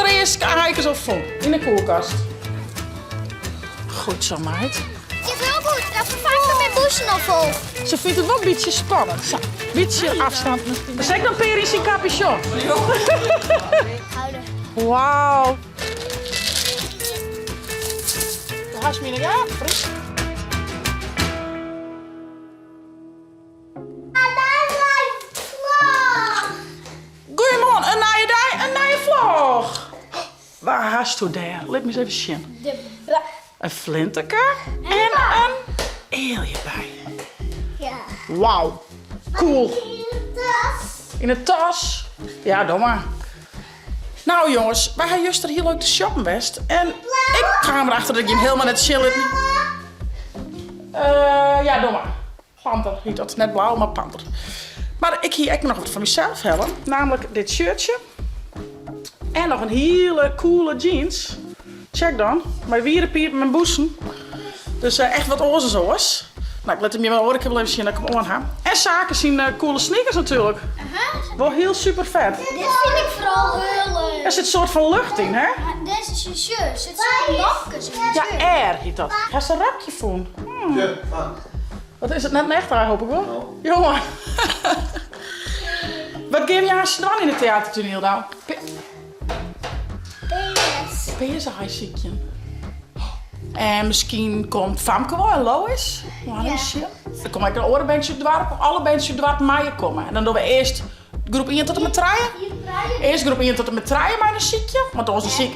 hat der earst aaikes al fûn yn de koelkast. Goed zo, meid. Giet hiel goed, dat ferfangt myn bûsen al fol. Se fynt it wol in bytsje spannend. Sa, bytsje afstand. Is ek dan pear yn syn capuchon. Wauw. Do hast my yn de gaten, Fries. Goeiemoarn, in nije dei, in nije vlog. Wa hasto dêr? Lit my ris even sjen. In flinterke en in ealjebij. Wauw, cool. Yn 'e tas. Ja, doch mar. Nou jonges, wy ha juster hiel leuk te shoppen west en ik kaam erachter dat ik jim helemaal net sjen litten. Uh, ja, doe mar. Panter hiet dat. Net blau, mar panter. Mar ik hie ek noch wat foar mysels helle. Namelijk dit shirtje. En noch in hiele coole jeans. Check dan. Mei wiere pipen en bûsen. Dus eh, echt wat oars as oars. Nou, ik lit him jim in oare kear wol even sjen dat ik him oan ha. En Sake syn eh, coole sneakers natuerlik. Wol hiel super vet. Dit vind ik vooral heel leuk. Er sit soort fan lucht yn, hè? Dit is een shirt. Zit zo'n nopjes in. Ja, air hiet dat. Hast in rokje fûn? Ja, fan. Wat is it net in echt aai, hoop ik wol? Jonge. Wat gean je aanst dwaan yn it teatertún hielendal? Pears. Pearse sykjen. En miskien komt Famke wol en Lois. Ja. Der komme ek in oare bandsje út it doarp. Alle bandsjes út it doarp meie komme. En dan dogge we earst groep ien tot en met trije. Earst groep ien tot en met trije mei in sykje. Want oars dan, syk,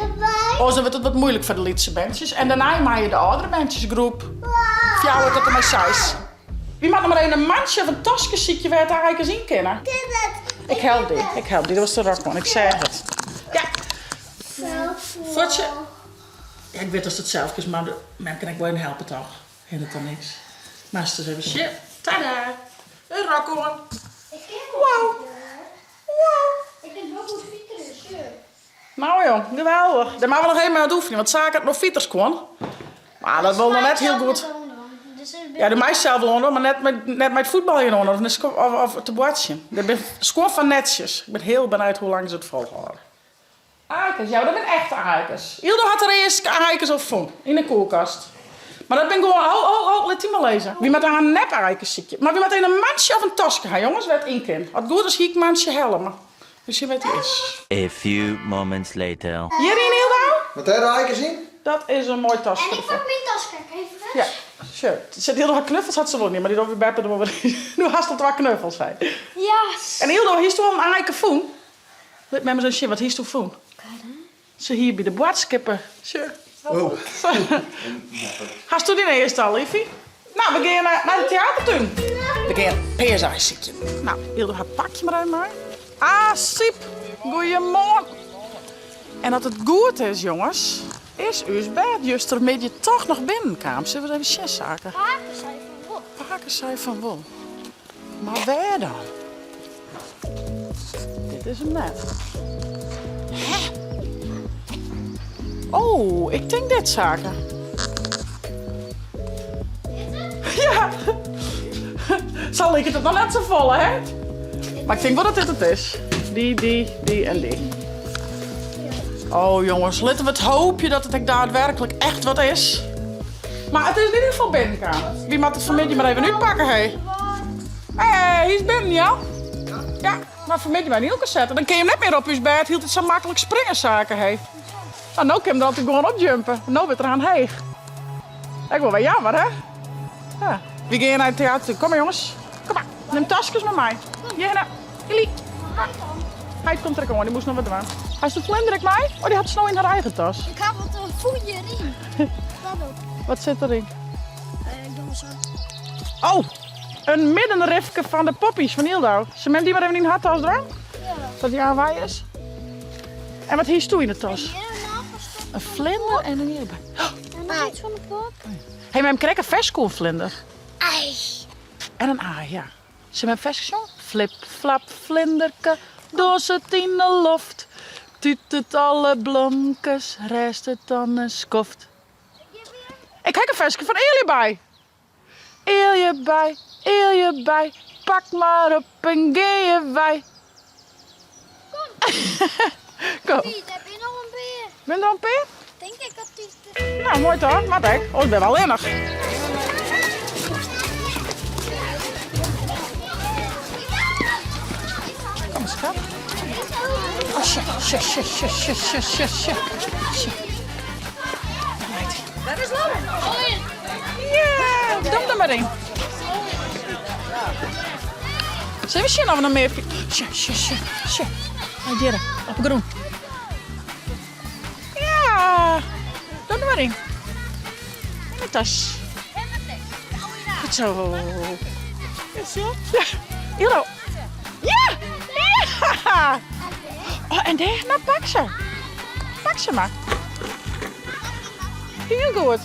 oars dan wurdt it wat moeilik foar de lytse bandsjes. En dêrnei meie de âldere bandsjes groep fjouwer tot en mei seis. Wy moatte mar even in mantsje of in taske sykje wêr't de aaikes yn kinne. Ik help dy, ik help dy. Dat was de rok oan, ik seach it. Ja. Fuortsje. Ja, ik wit datst it sels kinst, mar mem kin ek wol even helpe toch? Hindert dan niks. Moatst ris even sjen. Tada! In rok oan. Wow. Wow. Ik kin wol goed fiterje, sjoch. Nou jong, geweldich. Dêr moatte we noch even mei oan it oefenjen, want Sake hat no fiterskuon. Mar dat wol noch net hiel goed. Ja, do meist sels wol oandwaan, mar net mei, net mei it fuotbaljen oan of, of, of te boartsjen. Dit binne skuon fan netsjes. Ik bin hiel benijd hoe lang se it folhâlde. Aaikes, ja, dat binne echte aaikes. Yldo hat der earst aaikes al fûn, yn de koelkast. Mar dat binne gewoan, oh, oh, oh, lit dy mar lizze. Wy moatte har nep aaikes sykje. Mar wy moatte even in mantsje of in taske ha, jonges, wêr't yn kin. As it goed is hie ik mantsje helle, mar we sjen wêr't dy is. A few moments later. Hjiryn, Yldo? Wat dêr de aaikes yn? Dat is in moai taske. En ik pak myn taske even. Ja, sjoch. Sit Yldo har knuffels hat se wol net, mar dy docht wy beppe der wol wer yn. No hast al twa knuffels, hè. Ja. En Yldo, hiest al in aaike fûn? Lit mem ris even sjen, wat hiesto fûn? Se hie by de boadskippen. Sjoch. Oh. Hasto dyn earste al, Liefie? Nou, we gean nei de teatertún. We gean pearsaai sykjen. Nou, Yldo har pakje mar even mei. Ah, Syp! Goeiemoarn. En as it goed is, jonges, is ús bêd justermiddei toch noch binnenkaam. Sille we ris even sjen, Sake? Pake sei fan wol. Pake sei fan wol. Mar wêr dan? Dit is him net. Hè? Oh, ik tink dit, Sake. Ja. Sa liket it noch net safolle, hè? Mar ik tink wol dat dit it is. Dy, dy, dy en dy. Oh jonges, litte we it hoopje dat it ek daadwerklik echt wat is. Mar it is yn ieder gefal binnenkaam. Wy moatte it fanmiddei mar even útpakke, hé. Hé, hy is binnen, ja. Ja, mar fanmiddei mar yn elkoar sette. Dan kin je net mear op ús bêd hieltyd sa maklik springe, Sake, hé. Nou, no kin him der altyd gewoan opjumpe. No wurdt er aan heech. Ek wol wer jammer, hè? Ja. Wy gean nei it teater toe. Kom mar, jonges. Kom mar. Nim taskes mar mei. Hjirhinne. Illy. Heit komt der ek oan, dy moast noch wat dwaan. Hast de vlinder ek mei? Oh, dy hat se no yn har eigen tas. Ik ha wat in fûn hjiryn. Wat sit deryn? Ik doch zo. Oh, in middenrifke fan de Poppies fan Yldo. Sil mem dy mar even yn har tas dwaan? Ja. Dat dy aan wei is. En wat hiest do yn de tas? In vlinder en in ielbij. En nog iets van de pop. Hé, mem krekt in ferske oer vlinder. Ei. En in aai, ja. Sil mem ferske sjonge? Flip, flap, vlinderke, dochs it yn de loft. Tút it alle blomkes, rêst it dan in skoft. Ik ha ek in ferske fan Ealjebij. Ealjebij, ealjebij, pak mar op en gean je wei. Kom. Kom. Piet, heb je nog een pear? Bin der al in pear? Tink ik op die. Nou, moai toch? Moat ek. Oh, ik bin wol allinnich. Kom eens, schat. Oh, shit, shit, shit, shit, shit, shit, shit, shit. Shit. Waar is Logan? Ja, dom der mar yn. Sille we sjen oft we noch mear... Sje, sje, sje, sje. Nei hjirre, op 'e grûn. Ja, dom der mar yn. Yn de tas. Goed zo. Ja, Ilo. Ja! Ja! Oh, en dêr, no pak se. Pak se mar. Hiel goed.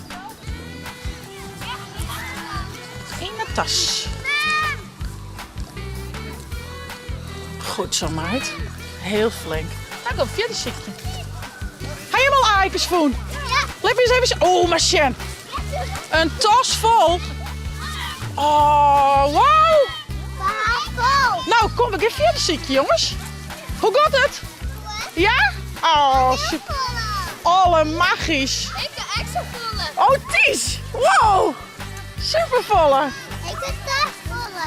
Yn de tas. Goed zo, meid. Heel flink. Nou, kom fierder sykje. Ha jim al aaikes fûn? Ja. Lit my ris even sjen. Oh, mar sjen. In tas fol. Oh, wauw. Nou, kom, we gean fierder sykje, jonges. Hoe gaat it? Ja? Oh, super. Allemachtisch. Ik ha ek safolle. Oh, Ties. Wow. Superfolle. Ik ha tas folle.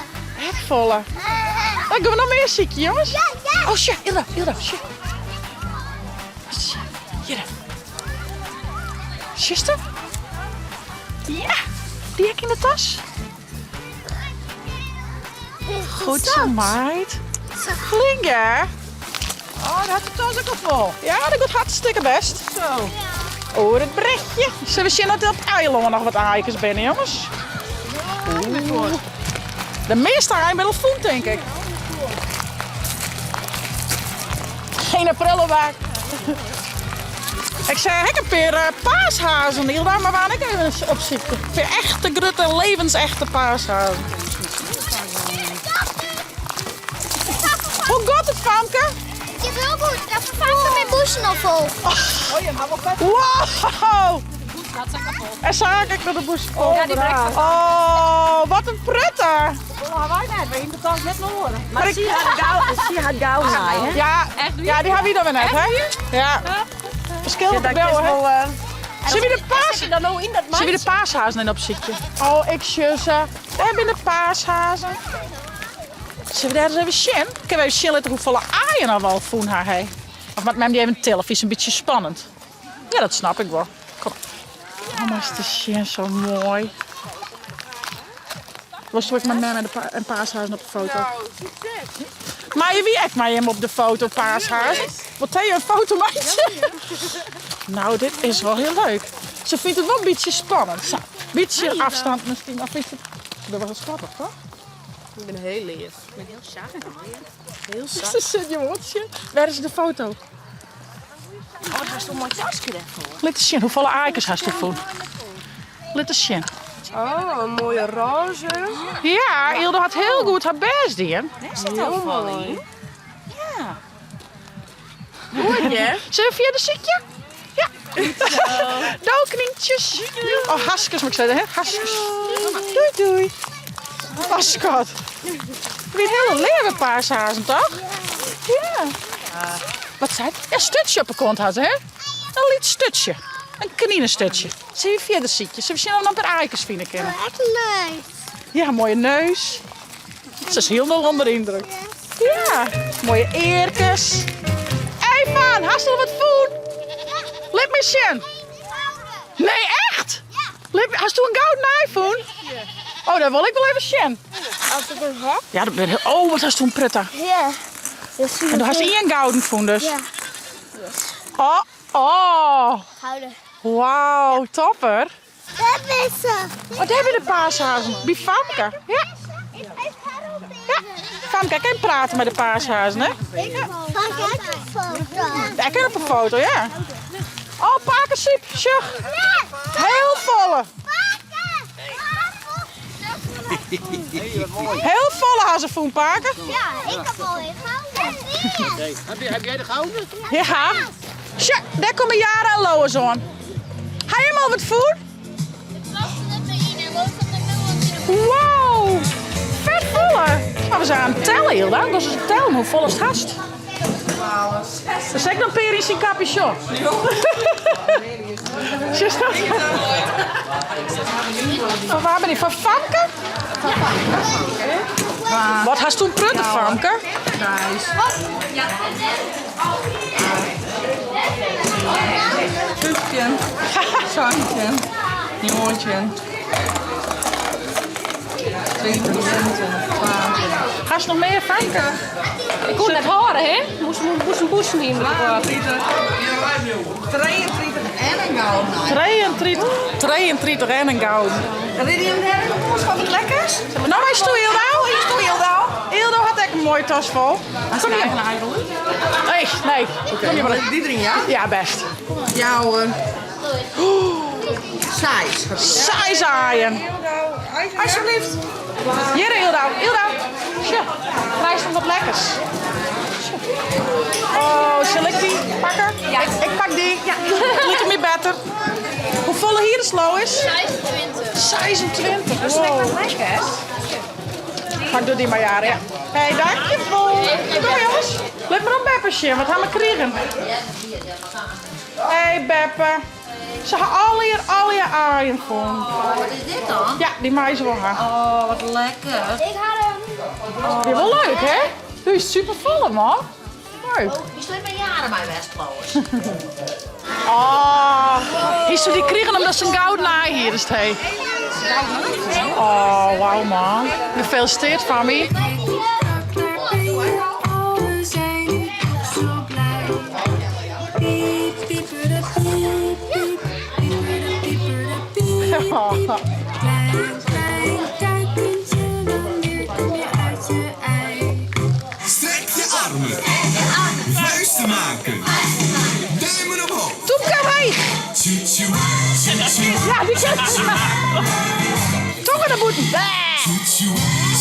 Ek folle. Dan gean we noch mear sykje, jonges. Ja, ja. Oh, sje, Ilda, Ilda, sje. Hjir. Sjochst? Ja, dy ek yn de tas. Goed zo, meid. Flink, hè? Oh, dat hat de tas ek al fol. Ja, dat giet hartstikke bêst. Zo. Oer it brechje. Sille we sjen oft op it eilân noch wat aaikes binne, jonges? Oeh. De measte aaien binne al fûn, tink ik. Geen prullenbak. Ik seach ek in pear eh, paashazen, Hilda, mar waarden ek even op syk. In pear echte grutte, levensechte paashazen. Hoe giet it, famke? Het is heel goed. Dat vervangt mijn bûsen al fol. Wow! En zag ik dat de bûs vol. Ja, die brengt Oh, wat in protte! Mar sy hat gau, sy hat gau nei, hè? Ja, ja, dy ha wy dan wer net, hè? Ja. Ferskil Dat wel, is hè? wol... Sille we de paas... dan no yn dat Sille we de paashazen even opsykje? Oh, ik sjoch se. Dêr binne de paashazen. Sille we dêr ris even sjen? Kinne we even sjen litte hoefolle aaien oft we al fûn ha, hè? Of moat mem dy even tille? Fynst it in bytsje spannend? Ja, dat snap ik wol. Kom. Oh, mar te sjen, sa moai. Wolst ek mei mem en de pa en paashazen op de foto? Meie wy ek mei jim op de foto, paashazen? Wol Theo in foto meitsje? Nou, dit is wol hiel leuk. Se fynt it wol in bytsje spannend. Sa, bytsje afstand miskien. Of fynst it... Dat was skattich, toch? Ik bin hiel leaf. Ik bin hiel sacht. Hiel sacht. Se sit je woordsje. Wêr is de foto? Oh, wat hast in moai taske dêrfoar? Lit ris sjen, hoefolle aaikes hasto fûn? Lit ris sjen. Oh, in moaie rôze. Ja, Ilde hat hiel goed har bêst dien. Dêr sit al fol yn. Ja. Goed, hè? Sille we fierder sykje? Ja. Doei, knyntsjes. Oh, haskes moat ik sizze, hè? Haskes. Doei, doei. Oh, skat. Wie hiele leave paashazen, toch? Ja. Wat sei it? Ja, sturtsje op 'e kont hat, hè? In lyts sturtsje. In kninesturtsje. Sille we fierder sykje? Sille we sjen oft we noch in pear aaikes fine kinne? Echt leuk. Ja, moaie neus. Se is hielendal ûnder de yndruk. Ja, moaie earkes. Evan, hast al wat fûn? Lit my sjen. Nee, echt? Lit, hasto in gouden aai fûn? Oh, dat wol ik wol even sjen. Als ik hem heb? Ja, dat ben Oh, wat hasto in protte. Ja. En do hast ien gouden fûn dus? Ja. Oh, oh. Gouden. Wauw, topper. Dat is ze. Oh, dêr binne de paashazen. By Famke. Ja. Ja. Famke, kin prate mei de paashazen, hè? Famke, ik een foto. Ja, ik op een foto, ja. Oh, pake Siep, sjoch. Hiel folle. Hiel folle ha se fûn, pake. Ja, ik heb al een gouden. Heb jij de gouden? Ja. Sjoch, dêr komme Jara en Lois oan. Ha jim al wat fûn? Wow, fet folle. Mar we zijn aan het tellen, Hilda. Dat is het tellen hoefolle it hast. Der sit noch in pear yn syn capuchon. Sjochst dat? Fan wa binne dy? Fan Famke? Wat hast toen prutte, Famke? 15, 17, 19, 20, 21, 22. Hast noch mear, Famke? Ik koe net hâlde, hè? Moast moast in bûsen yn. 32, 33 en in gouden. 33, 33 en in gouden. Rinne jim dêr ek op fan wat lekkers? Nou, wij stoeien Ildau. Stoei Ildau. Ildau hat ek in mooie tas vol. Kom hier. Nee, nee. Kom hier maar. Die erin, ja? Ja, best. Jouwe. Seis. Seis aaien. Alsjeblieft. Hier, Ildau. Ildau. Sjoch, krijst nog wat lekkers. Oh, zal ik die pakken? Ja. Ik pak die. Ja. Liket my better. Hoefolle hier is Lois? 26. 26. Dat is Wow. Lekker. Pak doe die maar jaren, ja. Hey, dankjewel. Kom jongens. Let maar op Beppe zien, wat hebben we gekregen? Hey Beppe. Ze hebben al hier, al je aaien gevonden. Oh, wat is dit dan? Ja, die meisjes wel gaan. Oh, wat lekker. Ik had hem. Die wel leuk, hè? Die is super vol, man. Leuk. Die stond mijn jaren bij Westloos. Oh, is die kregen omdat ze een gouden aai hier is, hey. Oh, wauw, man. Gefeliciteerd, Fami. We zijn nu toch zo blij. Piep, pieper de piep, piep, pieper de pieper de piep. Oh. Klein, klein kuikentje, wanneer kom je uit je ei? Strek je armen. Vuisten maken. Duimen omhoog. Toepke omheeg. Tjoe, tjoe, tjoe, tjoe, Ja, die kent Tongen naar boeten. tjoe, tjoe.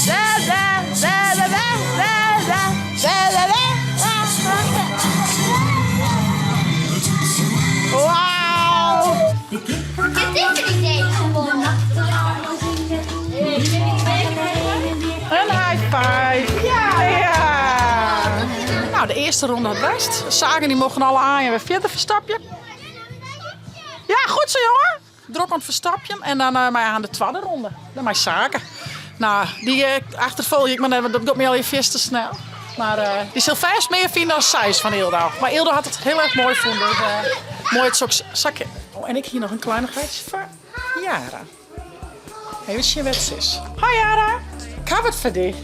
Da, da, da, da, da, da, da, da, da, da. Wauw. Dit is het idee gewonnen. Een high five. Ja. ja. Nou, de eerste ronde had best. Zagen die mochten alle aan en weer verder verstapje. Ja, goed zo jongen. Drok aan het verstapje en dan maar aan de tweede ronde. Dan maar zaken. Nou, die achtervolg ik maar net, want dat gaat me al je vis te snel. Maar die zal vast meer vinden dan Seis van Ildau. Maar Ildau had het heel erg mooi gevonden. Dus, mooi het zakje. Oh, en ik hier nog een kleinigheidje voor Yara. Even zien wat het is. Hoi Yara, ik heb het voor dich.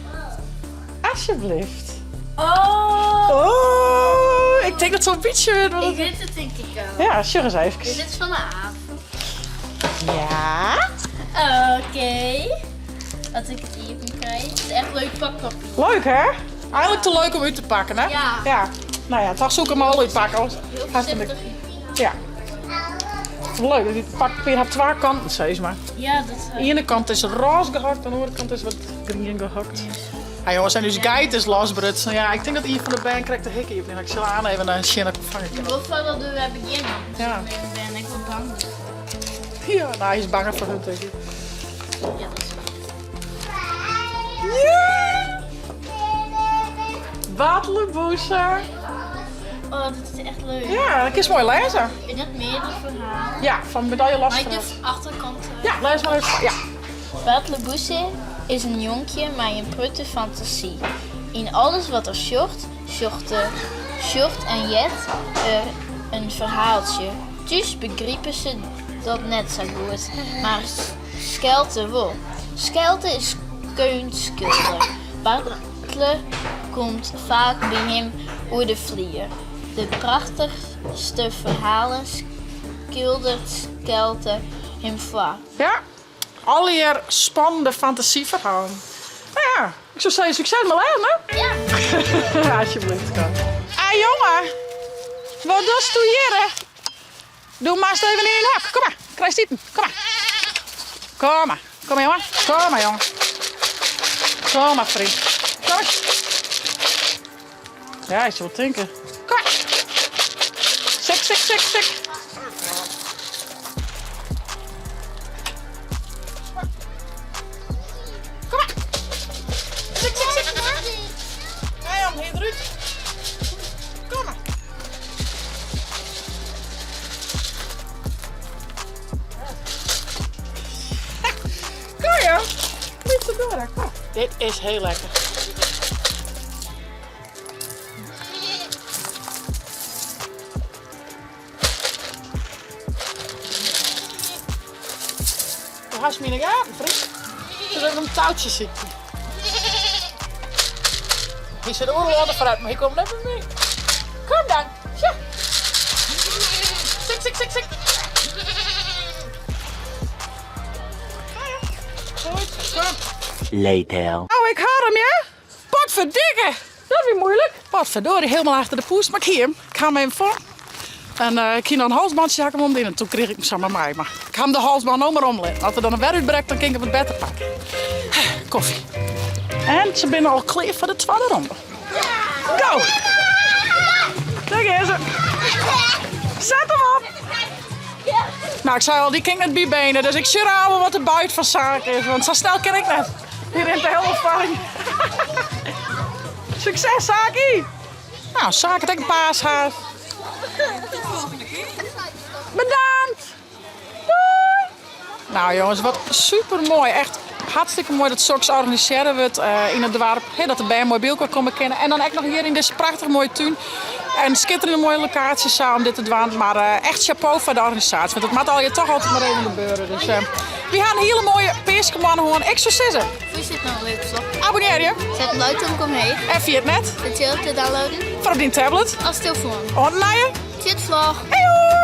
Alsjeblieft. Oh. Oh, ik denk dat zo'n beetje... Ik weet het denk ik al. Ja, zorg eens even. Dit is van de aap. Ja. Oké. Dat ik het hier krijg. Het is echt leuk pakpapier. Leuk hè? Eigenlijk te leuk om uit te pakken hè? Ja. Ja. Nou ja, toch zoek hem al uitpakken. hoor. Heel Hartstikke. voorzichtig. Ja. Het is leuk, dit pakpapier heeft twee kanten, zeg maar. Ja, dat is De ene kant is roze gehakt, aan de andere kant is wat groen gehakt. Ja jongens, en dus geit is losbrut. Nou ja, ik denk dat iemand van de band krijgt de hikkie op. Ik zal aan even een zin vangen. Wat van dat we beginnen? Ja. Ik ben ik wel bang. Ja, nou, hij is banger voor hun, denk ik. Ja, dat is waar. Ja! Wat leboezer. Oh, dat is echt leuk. Ja, dat is mooi lezen. Is dat meer het verhaal? Ja, van medaille Maar ik lastig. de achterkant. Ja, lees maar even. Ja. Bart Leboese is een jonkje, maar een prutte fantasie. In alles wat er sjocht, sjochte, sjocht en jet er een verhaaltje. Thuis begriepen ze dat net zo goed, maar Skelte wel. Skelte is keunstschilder. Bartle komt vaak bij hem oer de vlier. De prachtigste verhalen schildert Skelte hem voor. Ja, al je spannende fantasieverhalen. Nou ja, ik zou zeggen succes met leren, hè? Ja. Alsjeblieft, kan. Ah, jongen. Wat doe je hier, hè? Doe maar eens even in een hak. Kom maar, krijg zitten. Kom maar. Kom maar. Kom maar, jongen. Kom maar, jongen. Kom maar, vriend. Kom maar. Ja, hij is wel tinken. Kom maar. Sik, sik, sik, sik. Kom maar. Sik, sik, sik. Ga jong, hier eruit. Kom Lekker, kom. Dit is heel lekker. Do hast my yn 'e gaten, vriend. It is even in toutsje sykje. Hy sit oeral oan de foarút, mar hy komt net by my. Kom dan. Sja. Sik, sik, sik, sik. Goed, kom. Later. Oh, ik ha him, ja. Potverdikke! Dat wie moeilijk. Potverdorie, helemaal achter de poes. Maar ik hie him. Ik ha him even fûn. En eh, ik hie noch in halsbantsje ha ik him omdien en toen krige ik him samar mei. Mar ik ha him de halsbân no mar omlitten. As er dan wer útbrekt, dan kin ik him wat better pakke. Koffie. En se binne al klear foar de twadde ronde. Go! Dêr gean se. Set him op! Nou, ik sei al, dy kin ik net bybene. Dus ik sjoch al wat de buit fan saak is. Want sa snel kin ik net. Dy rint de hiele foaryn. Sukses, Saki! Nou, Saak hat ek in paashaas. Bedankt! Doei! Nou jongens, wat super moai. Echt hartstikke moai dat soks organisearre wurdt eh, yn it doarp. Hè, dat de bern moai by elkoar komme kinne. En dan ek noch hjir yn dizze prachtich moaie tún. En skitterende moaie lokaasje sa om dit te dwaan. Mar eh, echt chapeau foar de organisaasje. Want it moat allegear toch altyd mar even gebeure. Dus eh, wy ha in hiele moaie peaskemoanne hân. Ik soe sizze. Fûnst dit no in leuk vlog? Abonnearje. Set in duimpje omheech. En ferjit net. De channel te downloaden. Foar op dyn tablet. Of telefoan. Oant nije. Tsjin vlog. Heyo!